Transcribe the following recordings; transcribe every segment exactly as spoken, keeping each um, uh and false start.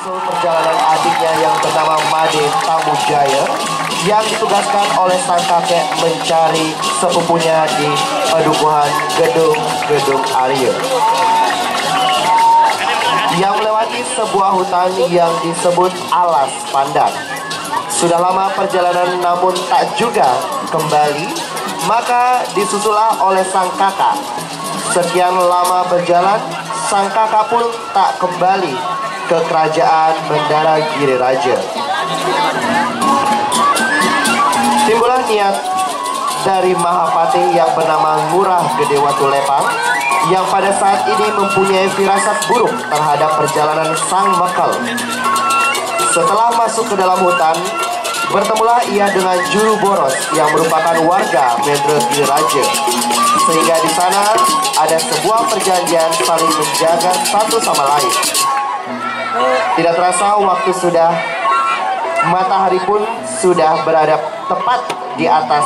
Perjalanan adiknya yang bernama Made Tamujaya yang ditugaskan oleh sang kakek mencari sepupunya di pedukuhan gedung-gedung Arya yang melewati sebuah hutan yang disebut Alas Pandan. Sudah lama perjalanan namun tak juga kembali, maka disusullah oleh sang kakak. Sekian lama berjalan, sang kakak pun tak kembali ke kerajaan Bendara Giri Raja. Timbullah niat dari Mahapatih yang bernama Ngurah Gede Watu Lepang yang pada saat ini mempunyai firasat buruk terhadap perjalanan sang mekel. Setelah masuk ke dalam hutan, bertemulah ia dengan Juru Boros yang merupakan warga Mendra Giri Raja. Sehingga di sana ada sebuah perjanjian saling menjaga satu sama lain. Tidak terasa waktu sudah, matahari pun sudah berada tepat di atas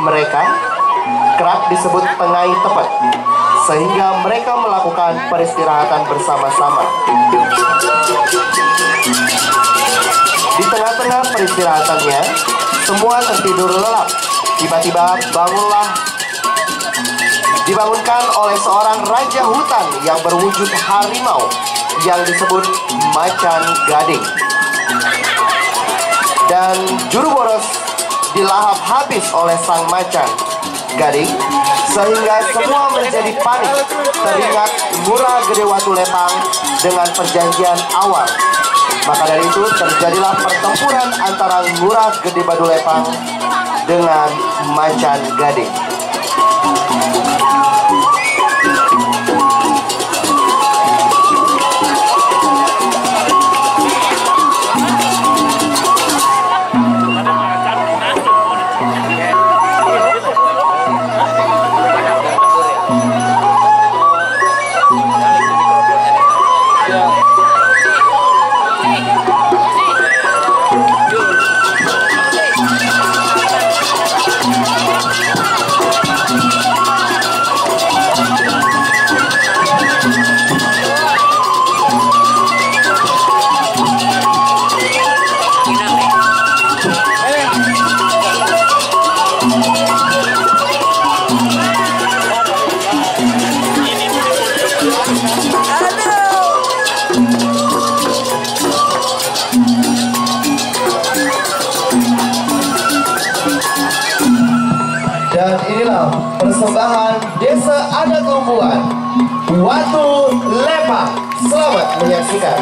mereka, kerap disebut tengai tepet, sehingga mereka melakukan peristirahatan bersama-sama. Di tengah-tengah peristirahatannya, semua tertidur lelap. Tiba-tiba bangunlah, dibangunkan oleh seorang raja hutan yang berwujud harimau yang disebut Macan Gading. Dan Juru Boros dilahap habis oleh sang macan gading, sehingga semua menjadi panik teringat Ngurah Gede Watu Lepang dengan perjanjian awal. Maka dari itu terjadilah pertempuran antara Ngurah Gede Batu Lepang dengan Macan Gading. Dan inilah persembahan Desa Adat Lumbuan, Watu Lepang. Selamat menyaksikan.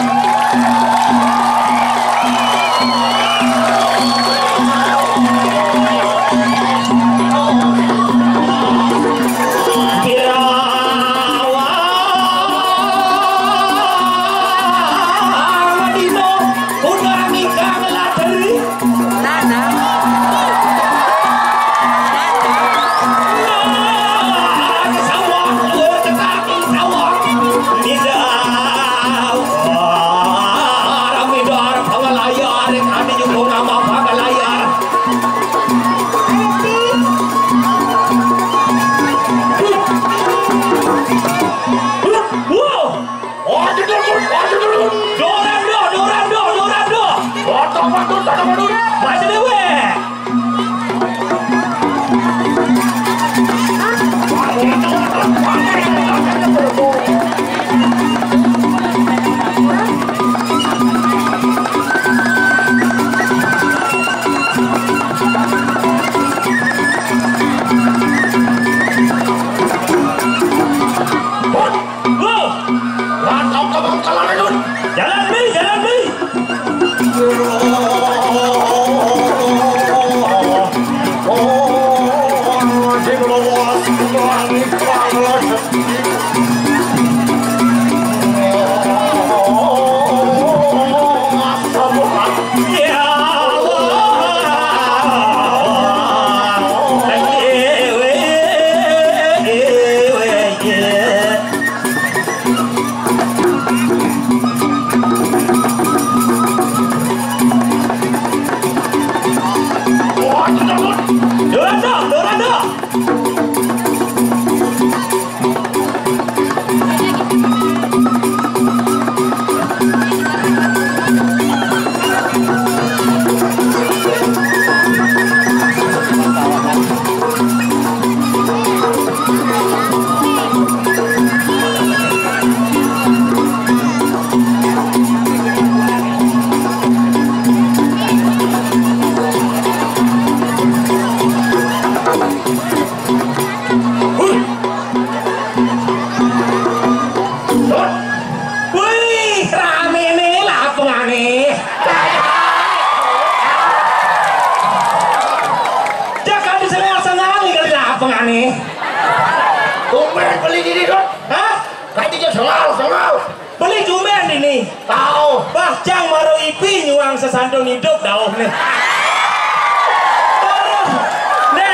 Cang maro ipi nyuang sesantun idup dauh né. Aduh, né,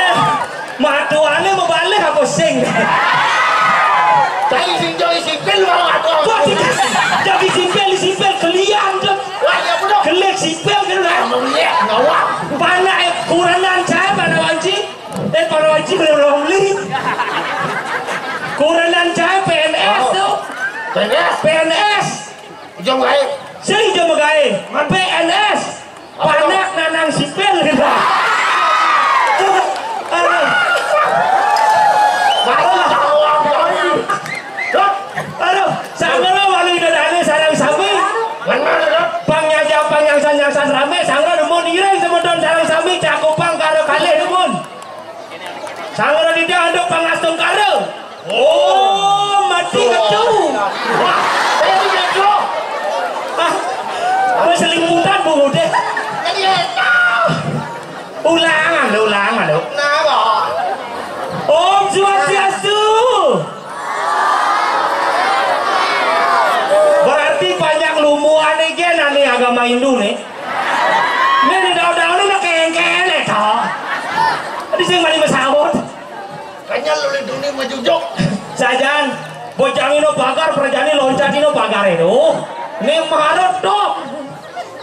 matuané mabalih apa sing? Tadi sing jauh sipil malah aku. Wah, jadi sipil, sipil kelian tuh. Wah, ya bener. Kelik sipil kan, nah. Ngomongnya ngawak. Panak, eh, kurenan cai pada wanci. Eh, pada wanci belum beli. Kurenan cai P N S tuh. P N S. P N S. Ujung gaé. Sing jam gaé. P N S. Panak nanang sipil gitu. Aduh. Aduh, sanggra wali dadané sareng sami. Bener, Dok. Pang nyajang, pang nyangsan-nyangsan ramé, sanggra demen iring semeton sareng sami, cakupang karo kalih demen. Sanggra dadi anduk pangastungkara. Oh, mati ketu. Wah, eh, ini ketu. Ah, wis selimutan, Bu, deh. Ini ketu. Ulangan, ulangan, Dok. Napa? Om Swastiastu. Berarti banyak lumuan iki nani agama Hindu nih. Ini di daun-daun ini kengkene to. Di sing mani masaut. Kayaknya lu di dunia majujuk. Sajan, bocah ino pagar, perjani loncat ino pagar itu. Ini marut to.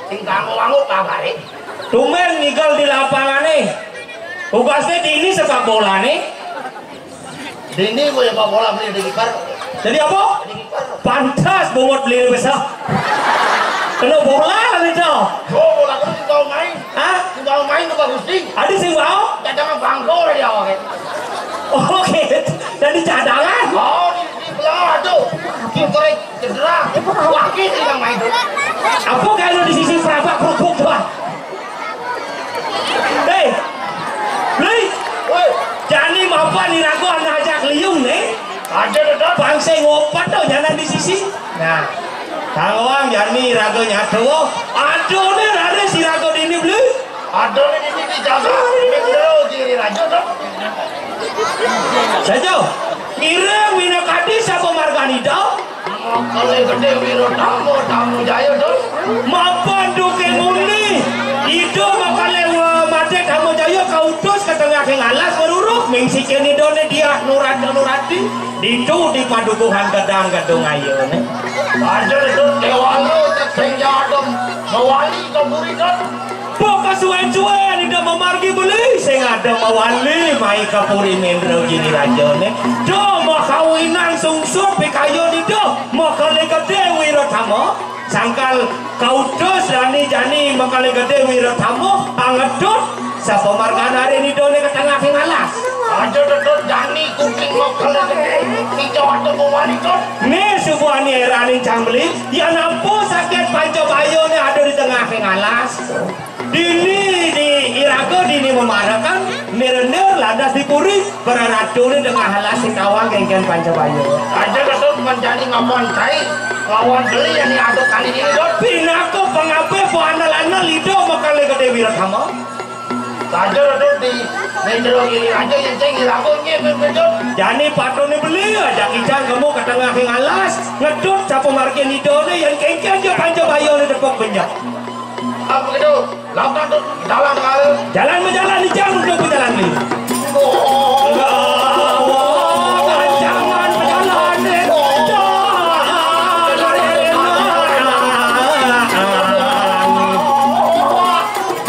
Sing kanggo-kanggo pagare. Tumben nigel di lapangan nih. Tugasnya di ini sepak bola nih. Dini gue ya bola beli di kiper. Jadi apa? Di kiper. Pantas bungut beli besar. Kena bola kan itu. Oh, bola kan sing tau main. Hah? Sing tau main tuh bagus sih. Ada sing mau? Cadangan bangko lah dia awake. Oke. Jadi cadangan. Oh, di, di belah tuh. Kiper cedera. Wah, gitu yang main tuh. Apa kalau di sisi perabak kerupuk tuh? Hei, Bli. Woi. Jani mapan iraga anak ajak liung né. Ada tetap. Bangsa ngopat to jalan di sisi. Nah, tangwang jani iraga nyatu. Aduh né raris iraga dini, Bli. Ada né dini dijaga. Ini dulu kiri raja to. Saja. Ngiring wina kadi sapa marganida? Makale gedé Wiratama, Tama Jaya, Dul. Mapan duké muni, Ida makale wa-, madé Tama Jaya kautus ka tengahing alas maruruh, ming sikin Idané Diah Nurata Nurati, ditu di padukuhan gedang gedung ayuné. Aja, Dul, déwala sing jadem mawali ka puri, Dul. Pokasuwén-suwén Ida mamargi beli sing ada mawali mai ka puri Indra Gini Rajané. Da makawinang sungsut pikayun Ida makale gedé Wiratama. Sangkal kautus jani-jani makale gedé Wiratama angedut sapamargan ari Idané ka tengahing alas. Aja dedut jani kuning makale gedé ijo ada mawali, Dul. Né subuhané éraning cang beli, yan ampuh sakit panca bayané ada di tengahing alas. Dini di iraga dini mamarekan, nir-nir lantas di puri, para ratuné tengah alas sing kawang kéngkén Pancabaya. Aja Ketut mencari ngawan kai, lawan beli yang diaduk kali ini, Dut. Pinaka pangabih paandel-andel Ida makale gedé Wiratama. Saja Ketut di Mendro ini aja yang ceng iraga nggih, Dut. Jani patuné beli, ajak icang kemu ka tengahing alas, ngedut sapamargin Idané, yén kéngkén ja Pancabayané tepuk benjep. Apa gitu? Lakukan tuh jalan kali. Jalan berjalan di jam untuk berjalan nih. Oh. Lawan ancaman berjalan nih.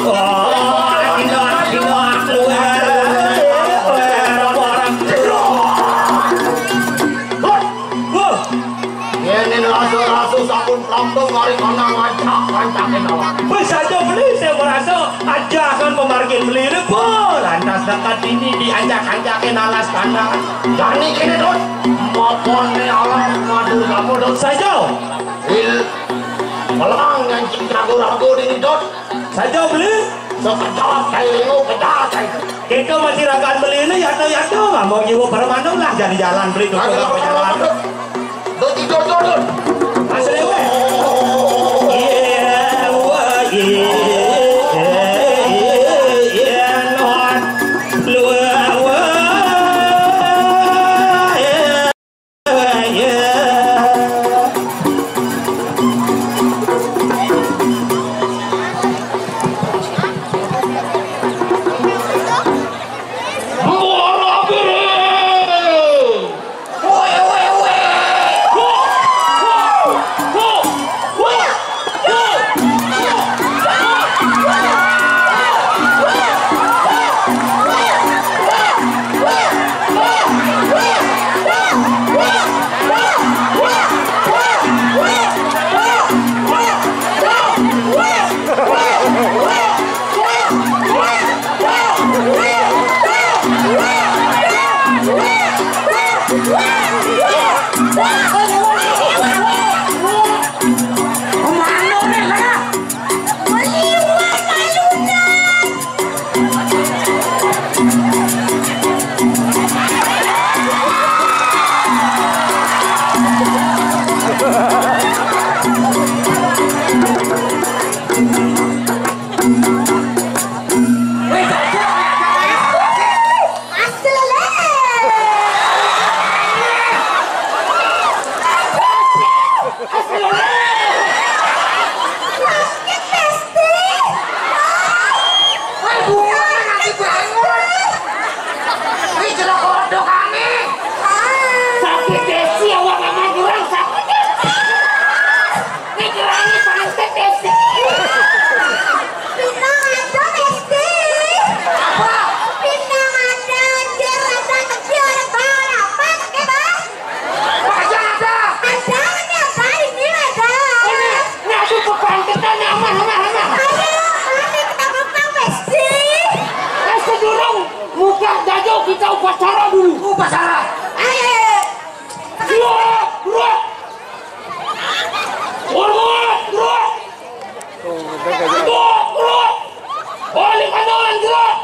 Wah, indah, indah, luar, luar, luar, luar. Wah. Yén rasa-rasa sampun plambung kari kana ngancak-ngancake awak. Wis aja beli sing merasa ajahan pemargin beli lepa lantas dekat dini diancak-ancake nalas tanah. Jani kene, Dut. Mapone alas madur kamu, Dut. Saja. Il melang nyancing ragu-ragu dini, Dut. Saja beli. Sekejap saya lingu, kejap saya. Kita masih rakan beli ini, yata-yata, nggak mau jiwa permanu lah, jadi jalan beli tuh. Aduh, aduh, aduh. Dut, dut, dut, dut. Asli, weh. Iya, wah, iya, iya, iya, non. Luar, wah, iya. Masalah. Ayo, ayo, ayo. Gerak, gerak. Gerak, gerak. Gerak, gerak. Balik kanan, gerak.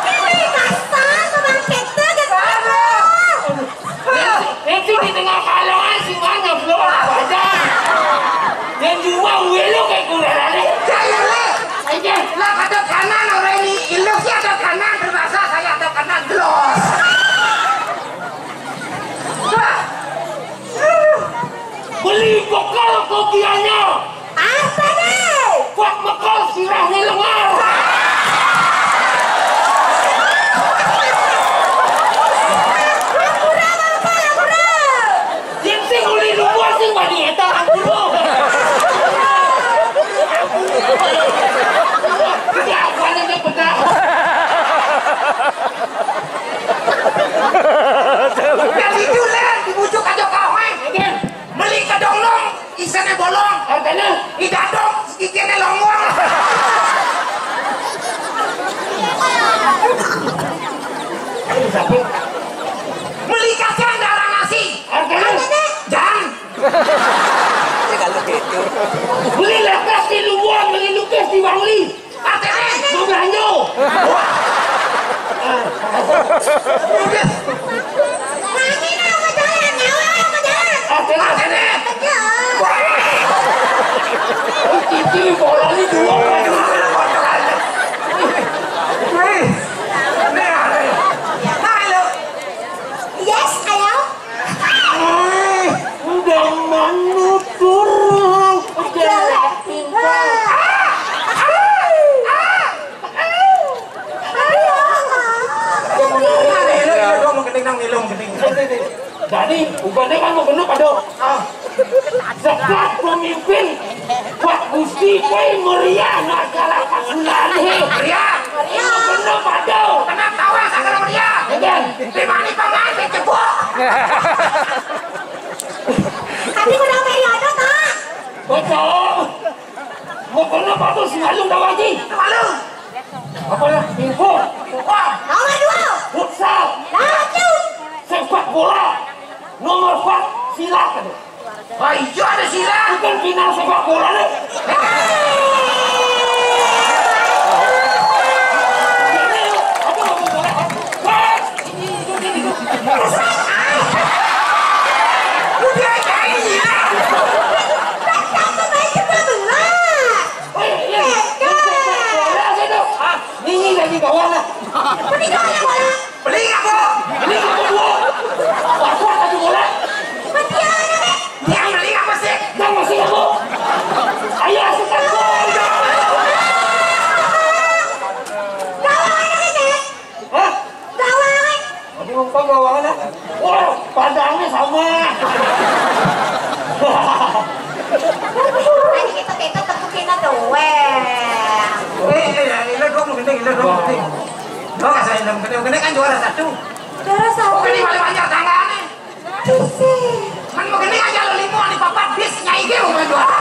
Ini kasar, Bang Kete, gitu. Itu di tengah kalangan si mana belum ada. Yang dua welo kayak kurang ada. Saya lah. Aja. Lah, ada kanan orang ini, ilok sih ada kanan, terpaksa saya ada kanan, gelos. Wah. Beli bekal kopiannya. Apa nih? Kuat bekal sirahnya lengar. Ampura, Bapak, ampura. Yang sing uli luar sing wani eta ampura. Tidak, wani benar. Dari dulu dibujuk aja kawin. Meli kedonglong, isene bolong. Artinya? Idadong, ikene longong. Meli kacang darah nasi. Artinya? Artinya? Jangan. Ini kalau gitu. Beli lepas di luar, beli lukis di Bangli. Artinya? Mau belanja. Udah. Lagi nih, mau jalan, nyawa mau jalan. Artinya? Artinya? Betul. Wah. Cici, bola ini dua. Wih. Ini ada. Halo. Yes, ayo. Udah manutur, udah tinggal. Jadi, bukannya kan mau bener pada, ah, sekat pemimpin Pak Gusti, kowe meriah masyarakat Gunane. Meriah. Mau bener pada. Tenang, tawa, sakit meriah. Iya. Di mana paman, di cebok. Tapi kurang periode, Kak. Betul. Mau pernah patuh si Malung dah wajib. Malu. Apa ya? Info. Wah. Nomor dua. Futsal. Lanjut. Sepak bola. Nomor empat. Silat. Wah, iya ada silat. Bukan final sepak bola nih. Ini dari bawah lah. Beli nggak, Bu? Beli nggak, Bu? Aku akan bola. Yang beli nggak, masih? Yang masih nggak, Bu? Ayo, asukan, Bu. Hah? Gawang. Aduh, kok gawangnya? Wah, padangnya sama. Ayo kita, kita tepukin aja, weh. Eh, eh, ya, ini dong, ini, ini dong, ini. Dong, saya ini, ini, ini kan juara satu. Juara satu. Oke, ini paling banyak tangannya. Kan begini kan jalur limo, nih, papat bis, nyai ge, mau juara.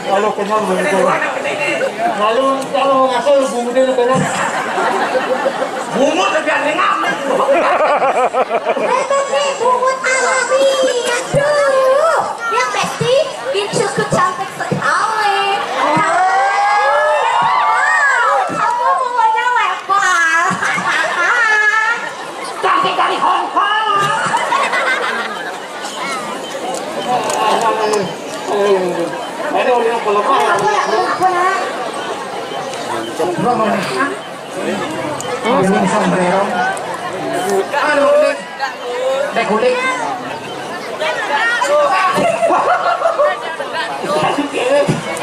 Kalau kenyang begitu. Lalu kalau mau ngaso, bungutin lu kenyang. Bungut lebih aneh amat. Itu sih bungut alami. Aduh. Yang pasti, dia cukup cantik sekali. Kamu mulutnya lebar. Cantik dari Hong Kong. Ini udah pelepah. Apa ya? Apa ya? Ini sombrero. Anu, kulit. Teh kulit.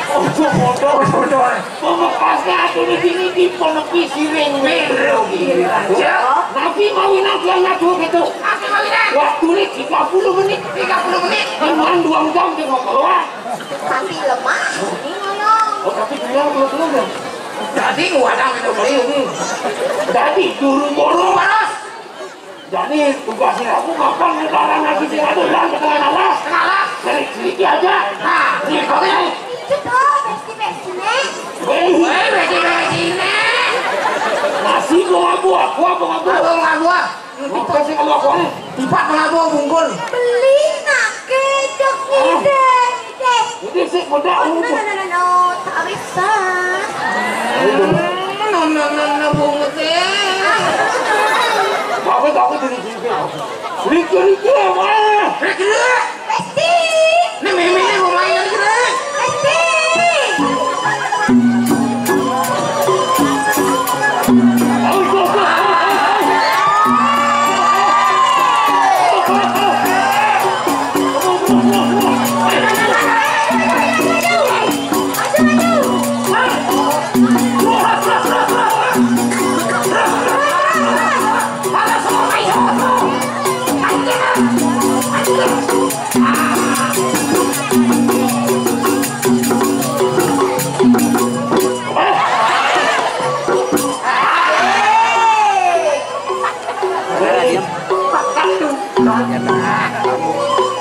Ojo bodoh. Ojo bodoh. Pamekasnya aku di sini di Ponoki Siring. Miru, miru aja. Tapi mau nanti anak tuh gitu. Waktu ini tiga puluh menit. Tiga puluh menit. Dengan dua jam dia mau keluar. Tapi lemah, ini ngomong. Oh, tapi dia belum, belum, ya? Jadi gua ada minum beli ini. Jadi buru-buru balas. Jadi tugasnya aku kapan lebaran lagi sih, aduh, dan ke tengah alas. Tengah alas. Cari sedikit aja. Nah, ini kau ini. Itu tuh, besti-bestinya. Eh, besi besi. Nasi gua buah, gua buah, gua. Gua buah. Tipat pengabuh, tipat pengabuh bungkul. Beli nake cok ngideh, ngideh. Ini sih budak. Oh, no, no, no, no, no, tak bisa. No, no, no, no, bungut eh. Bagus, bagus, ini, ini. Riki, Riki, mana? Riki, Riki. Pasti. Ini mimine mau main lagi, Rek. Pasti.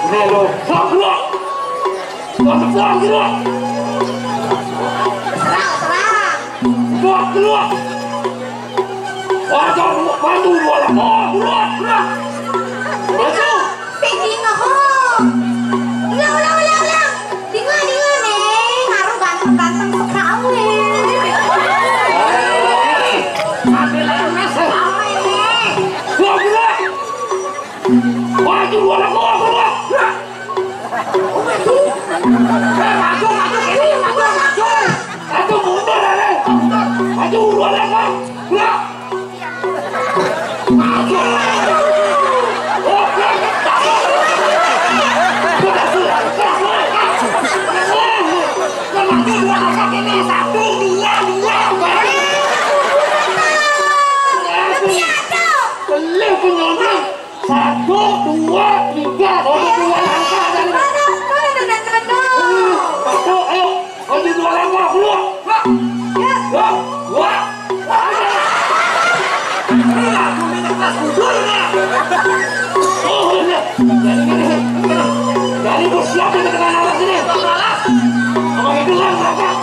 Melo, fuck lu. What the fuck, lu? Fuck lu. Wajar, maju, lu, lu, lu, lu. Maju. Sing dinga ho. Ulang, ulang, ulang, ulang. Dinga, dinga, nih. Haru ganteng-ganteng sekali. Maju, lu, lu, lu, lu. Maju, maju, sini, maju, maju. Maju, mundur, Ale. Maju, mundur, Ale, Pak. Gerak. Maju. Oke. Maju, dua langkah ini. Satu, dua, dua. Beli penyontek. Satu, dua, tiga. Satu, dua, langkah dari. Satu, ayo. Satu, dua, langkah. Dua. Dua. Dua. Dua. Ini lagu ini kelas gugur ini. Oh, iya. Jadi gini, gini. Jadi gue siapin ke tengah alas ini. Sama itu kan, langkah.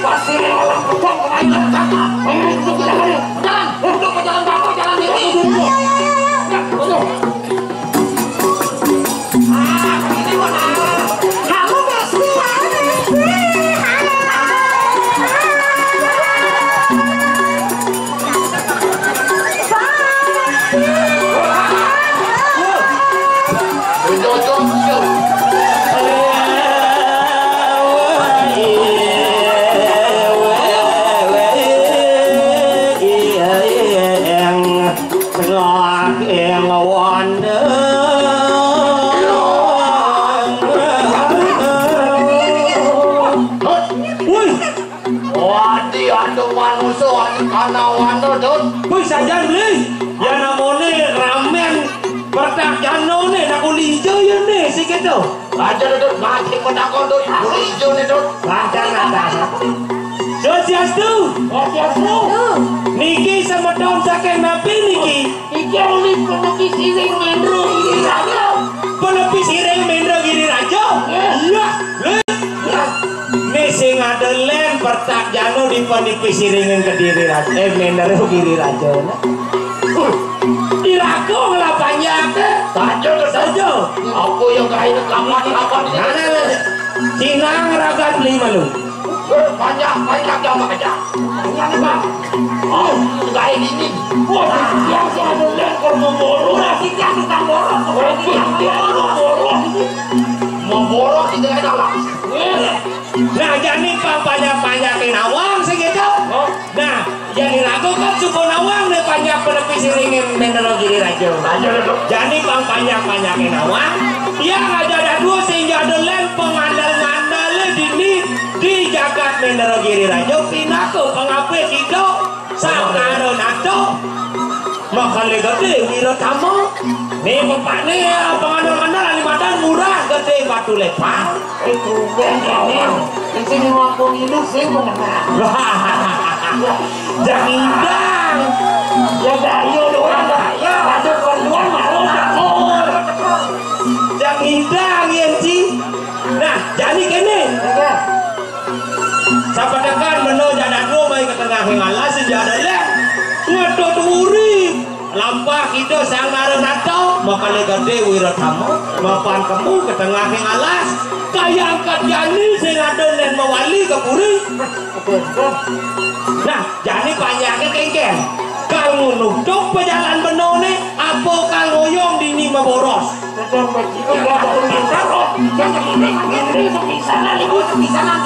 Pasir orang pecah kemarin. Ayo, itu kita kali. Jalan, untuk pejalan kaki, jalan ini. Ya, betul. Ah, ini mana? Kamu pasti ada. Wih. Wadi anu manusa anu kanawana, Dut. Wih, sajan beli. Ya namone ramen pertak jano ne, nak uli ijo ya ne, sing keto. Aja, Dut, mati menakon, Dut. Uli ijo ne, Dut. Bahkan ada. Swastiastu. Swastiastu. Niki semeton saking napi niki? Iki uli penepi siring mendro iri raja. Penepi siring mendro giri raja? Iya. Iya. Lho. Iya. Nih sing ada len pertak jano di penepi siringin kediri raja. Eh, mendro giri raja. Uh, irago ngelapanjake. Saja, saja. Aku yang kain lapan-lapan ini. Mana, mana? Cina ngeragat beli malu. Banyak, banyak yang bekerja. Banyak, Bang. Oh, kayak gini. Wah, yang saya ada lempar memboro. Udah, kita tukang borok. Oke, dia lu borok. Memborok di tengah jalan. Nah, jani pang banyak-banyakin awang segitu. Oh. Nah, jani ragu kan suku nawang nih banyak penepi siringin menero giri raja. Jani pang banyak-banyakin awang. Yang aja ada dua sehingga ada lem pengandal-ngandal dini di jagat Mendoro Giri Raja, pinaka pangapih sida, sangkara nata, makale gede wiratama. Nih, bapakne, ya, pangandal-andal ali madan murah gede batu lepang. Itu ben ini, di sini mampu hidup sih menengah. Jang idang. Ya, dayo doang, dayo. Ada perluan, mau, mau. Jang idang, ya, Ci. Nah, jani kene. Iya. Sapa tekan Pak Ida Sang Narasata, makale gede wiratama, mapan kemu ke tengahing alas, kayang kajani sing ada nen mawali ke puri. Nah, jani panjake kengken. Kal ngunutuk pejalan benone, apa kal ngoyong dini maboros?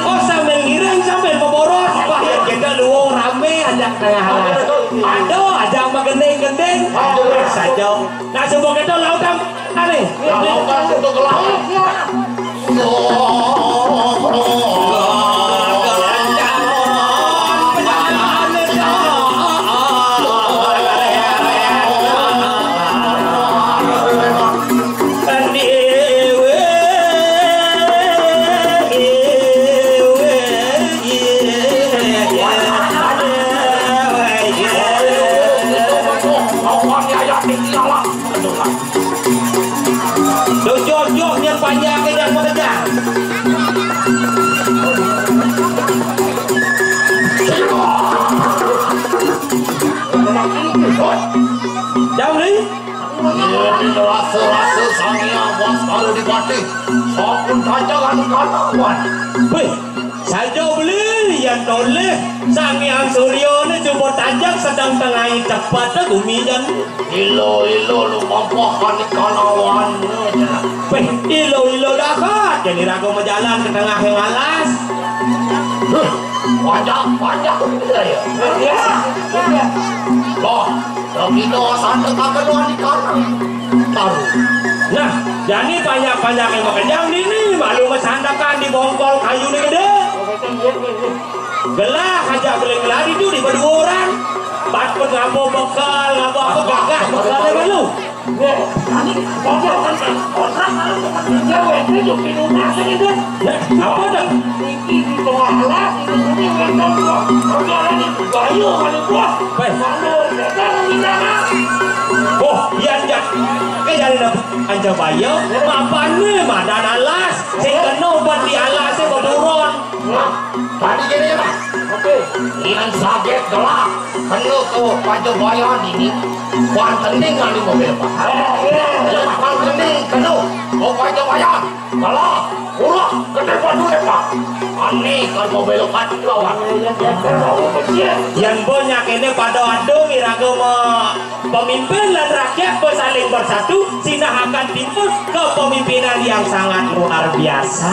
Oh, sambil ngiring, sambil maboros. Wah, ya kita luwung rame, ajak tengah alas. Aduh, ajak magending-gending. Saja. Nah, coba kita lautang. Aneh. Lautang untuk laut. Dojok-jok niat panjang ke jangan bekerja. Jauh ni. Ini rasa-rasa Sang Hyang Baskara Dipati. Sampun tajak anu kalawan. Weh, saja beli yang toleh Sang Hyang Surya ni cuba tajak sedang tengah tepat gumi jan. Ilo-ilo lu mampah kani kalawan. Weh, ilo-ilo dahat. Jadi raga majalan ke tengah yang alas. Huh, panjang, panjang. Ya, ya. Loh, Lagi doa santet kagak doa di kanan. Taruh. Nah, jani banyak-banyak yang makejang dini, malu ngesandakan di bongkol kayu ni gede. Gelah aja beling lari tu di beduran. Bat pun ngapa bekal, ngapa apa gagah bekal dia malu. Wah, kami kontrak, kontrak, kontrak, kontrak, kontrak, kontrak, kontrak, kontrak, Apa dah? Iki di tengah alas, ini ngentong kok. Perkara ni bahaya kali, Bos. Baik. Kalau datang di sana. Oh, iya, iya. Ke jalan apa? Anjay bahaya. Mapan ni madan alas. Sing kena ban di alas, sing berburon. Nah, tadi gini ya, Pak. Oke. Ian saget gelap. Kena ke Pajak Bayan ini. Pan tending kali mobil, Pak. Pan tending, kena. Ke Pajak Bayan. Kalah, murah, gede padu deh, Pak. Ani kan mau belokan lawan. Yang banyak ini pada adu iraga me-, pemimpin dan rakyat bersaling bersatu, sinah akan timpul kepemimpinan yang sangat luar biasa.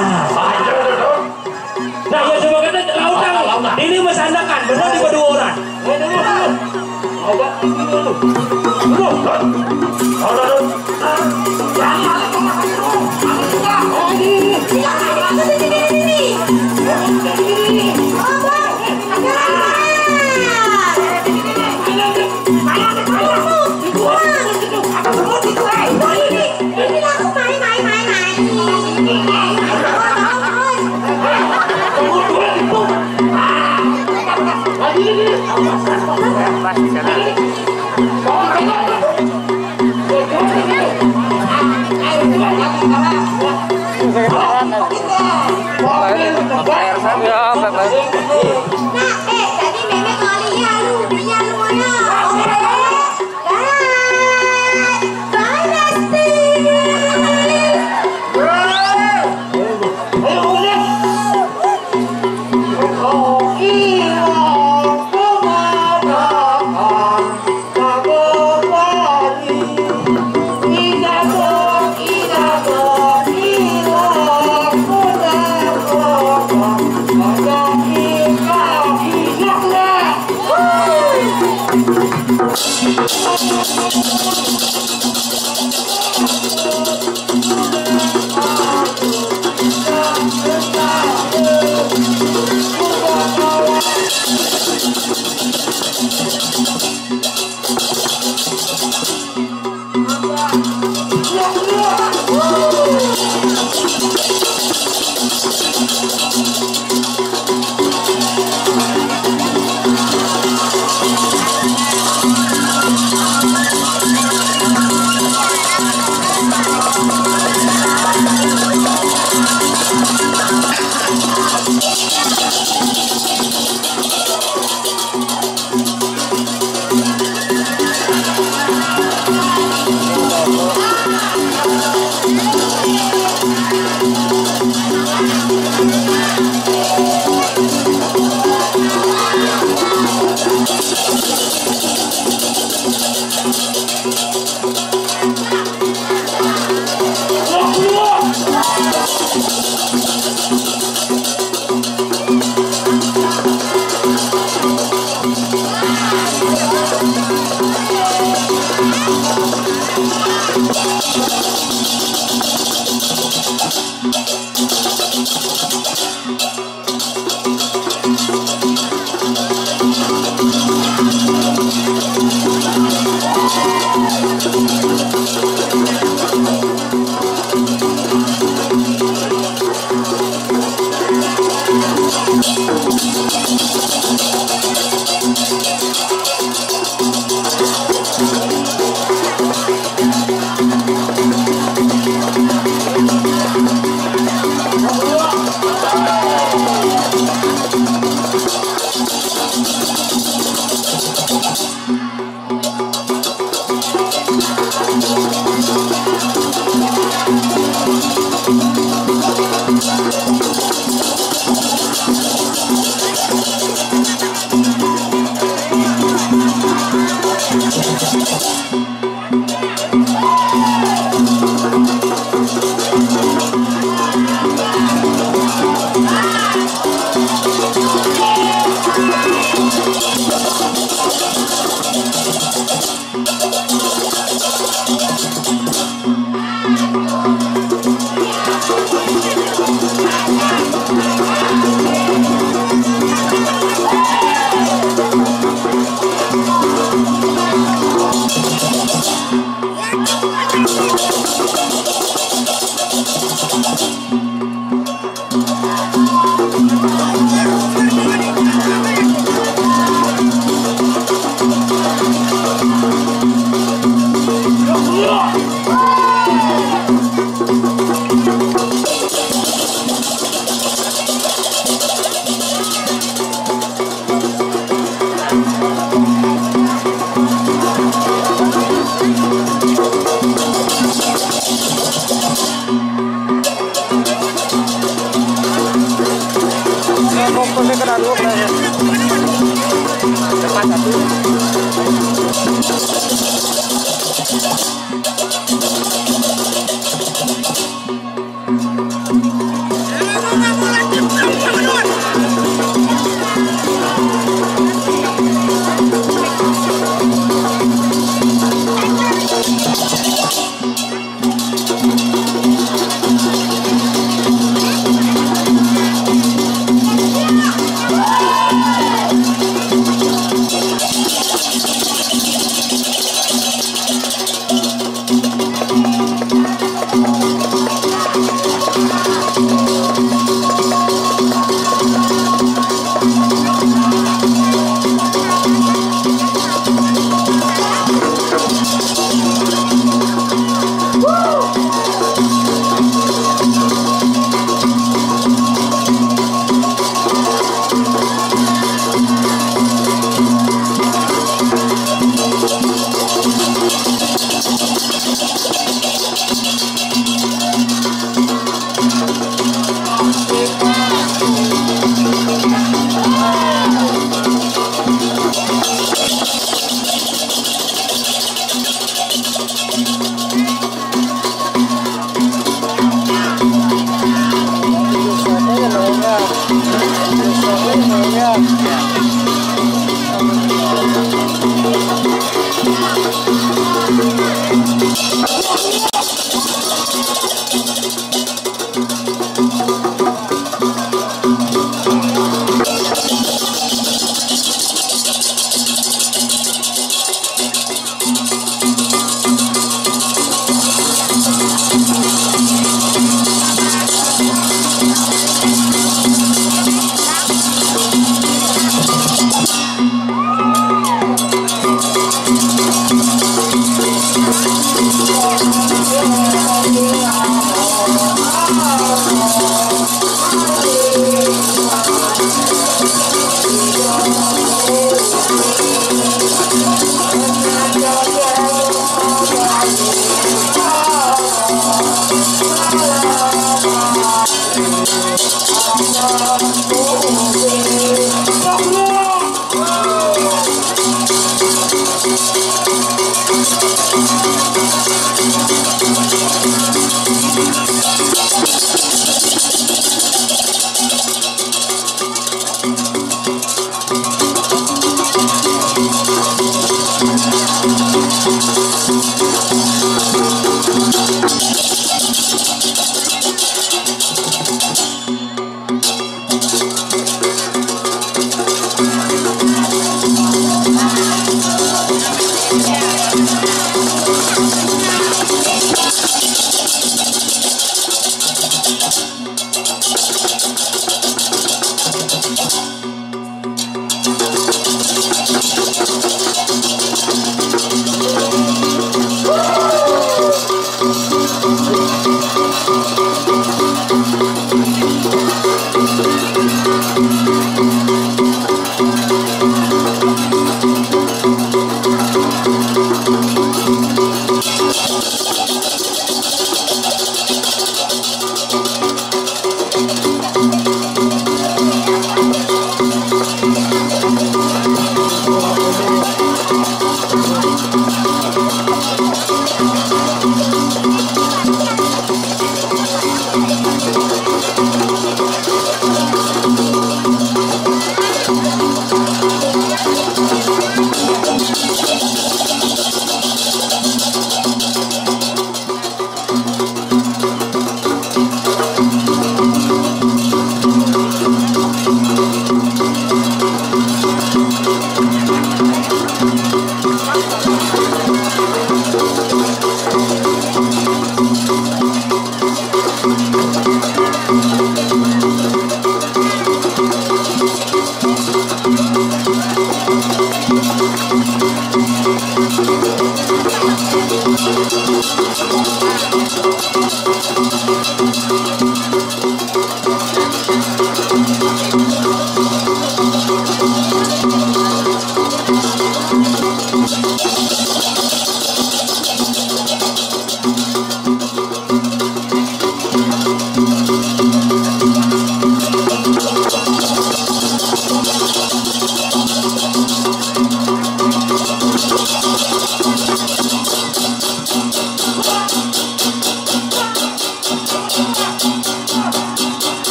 Nah, ya coba kita lautang. Ini mesandakan, benar di kedua orang.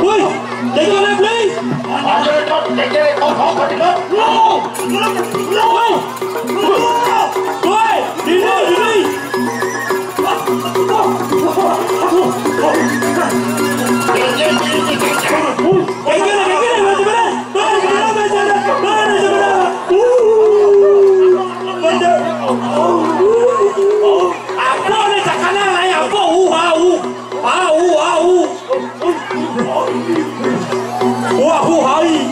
Woi, jaga lagi, Blay. Woi, woi, dini, dini. Jaga lagi, jaga lagi, jaga lagi. Apa ni cakana lai apa? Uh, uh. Au, au. Wah, uh, hai.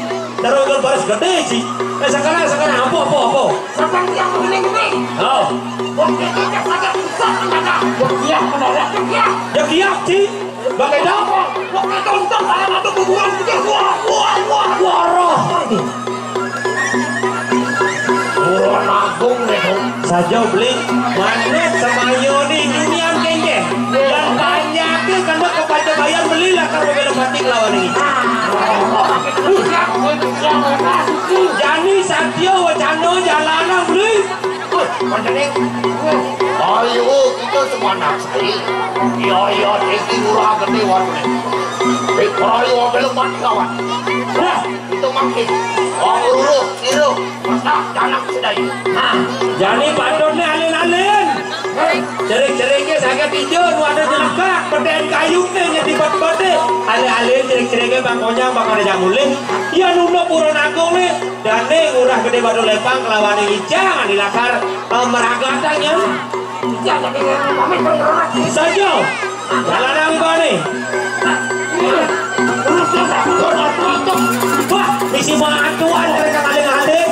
Taruh ke baris gede sih. Eh, sekarang, sekarang apa, apa, apa? Sekarang yang begini-begini. Oh. Waktu itu saja susah menjaga. Dia menolak dia. Ya kiak sih. Pakai dong. Waktu itu untuk salah satu kuburan juga. Wah, wah, wah, wah. Buron Agung nih. Saja beli manut samayo ni dunia kengke. Yang banyak tu kan kepada bayar beli lah kalau belum mati lawan ini. Jani satya wacana jalanan beli. Ayo kita semua nak saya. Iya iya tinggi murah gede warna. Ayo belum mati lawan. Nah. Itu makin. Wong lurus, iruh, mestak, janak sedaya. Nah, jani patutne alin-alin. Cerik-cerike saged ijo, nu ada jelekak, peten kayu ne nyedi bet-bete. Alin-alin cerik-cerike Bang Konyang, Bang Raja Mulih. Iya nunduk Buron Agung ne, dane ngurah gede Batu Lepang kelawan ijang di lakar, eh, meragatang ya. Saja. Jalan apa nih? Wah, misi bantuan mereka kali-kali.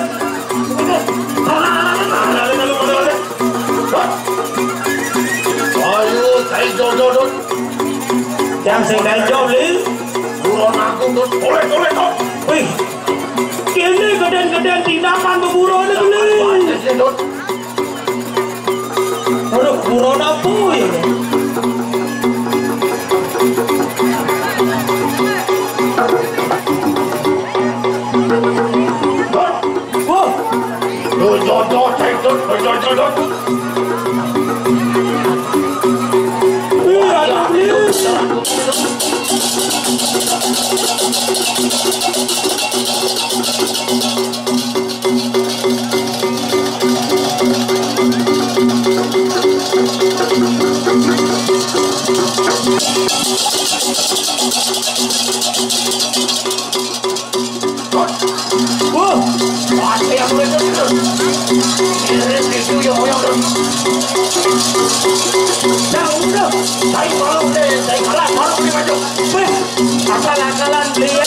Ayo, saya jodoh, Dut. Yang saya ganjol, Lil. Buron aku, Dut. Oleh, oleh, Dut. Wih, kene geden-geden tindakan beburon, Lil. Aduh, buron apa ya? Wah. Duh, jodoh, cekdut, jodoh, jodoh. Iya, iya. Wah, mati yang mulai terus. Irit itu yang yang terus. Nah, udah. Saya malu deh, saya kalah, malu di maju. Weh, akal-akalan beli ya.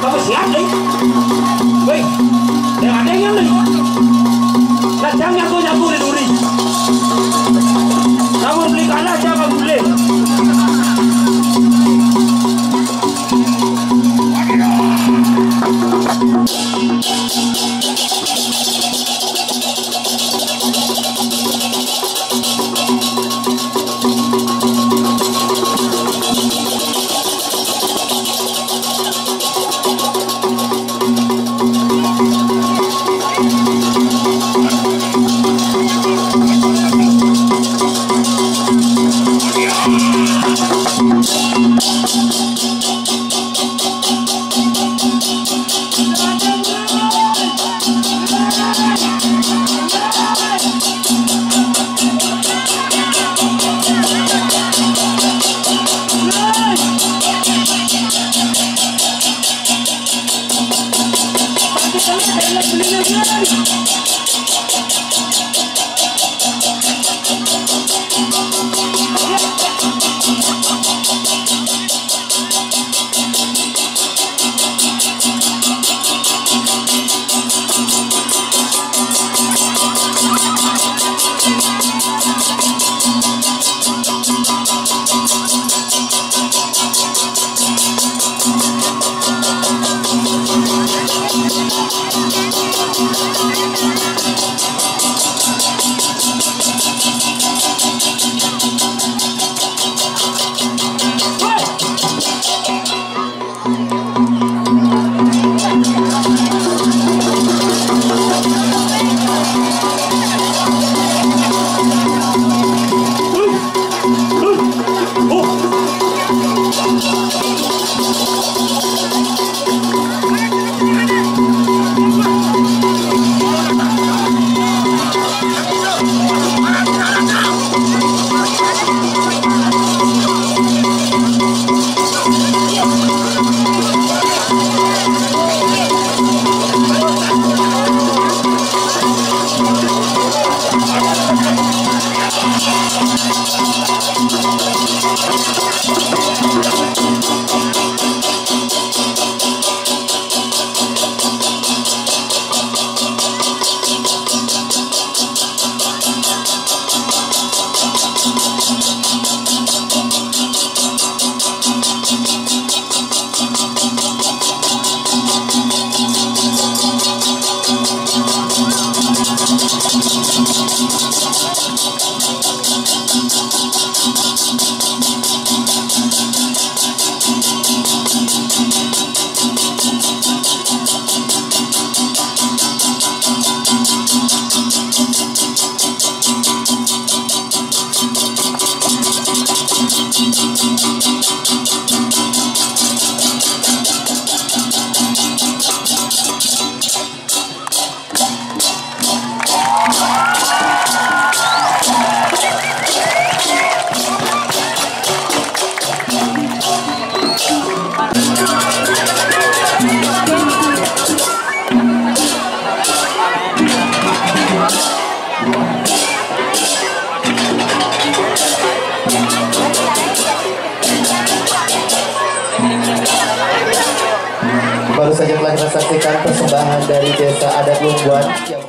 Apa siap, eh? Weh, yang ada yang nih. Lah, jangan jago-jago di duri. Kamu beli kalah, jangan boleh. Saksikan persembahan dari Desa Adat Lumbuan yang